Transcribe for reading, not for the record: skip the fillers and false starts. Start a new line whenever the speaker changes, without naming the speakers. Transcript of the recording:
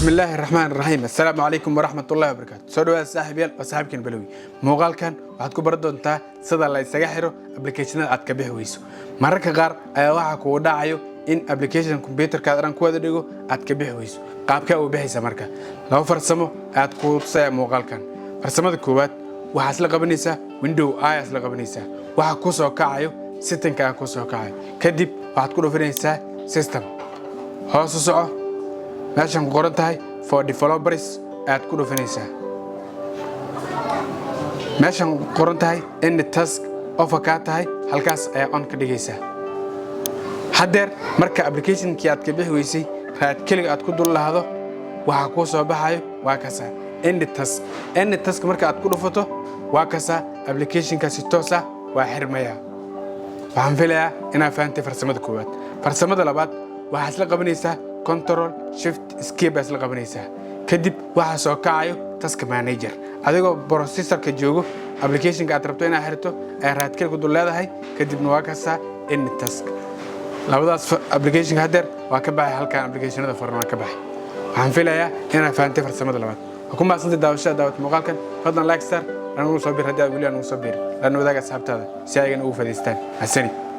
Bismillaahi raxmaan raxiim. Assalaamu calaykum waraxmatullahi wabarakaatu. Soo dhawaada, saaxiibyaal, waa saaxiibkan Balowi. Muuqaalkan waxaad ku baran doontaa sida la isaga xiro applicationada aad ka bixi weyso. Mararka qaar ayaa waxaa kugu dhacayo in application computerkaad dhan ku wada dhigo, aad ka bixi weyso. Qaabkee u bixaysa? Marka laba farsamo ayaad ku tusaya muuqaalkan. Farsamada koowaad, waxaa isla qabanaysaa Window I isla qabanaysaa. Waxa ku soo kacayo settingka ayaa ku soo kacayo. Kadib waxaad ku dhufinaysaa System, hoos u soco, meeshan ku qoran tahay For Developers ayaad ku dhufinaysaa. Meeshan ku qoran tahay End Task off kaa tahay, halkaas ayaa on ka dhigaysaa. Haddeer marka applicationkii aad ka bixi weysay right click aad ku dul lahdo, waxaa kuu soo baxayo waa kasaa End Task. End Task marka aad ku dhufato, waa kasaa, applicationka si toos ah waa xirmaya. Waxaan filayaa inaad fahantay farsamada koowaad. Farsamada labaad, waxaa isla qabanaysaa Control Shift Escape baa isla qabanaysaa. Kadib waxaa soo kacayo Task Manager. Adigoo browserka joogo, applicationka aad rabto inaad xirto ayaa right click ku dul leedahay, kadibna waa kasaa End Task. Labadaas applicationka haddeer waa ka baxay. Halkan applicationada furan waa ka baxay. Waxaan filayaa inaad fahantay farsamada labaad. Waa ku mahadsantay daawashada daawat muuqaalkan. Fadlan like saar, anugu soo bir haddii aad weli aan ugu soo birin, lana wadaag asxaabtaada si ayagana ugu fadhiistaan. Hasani.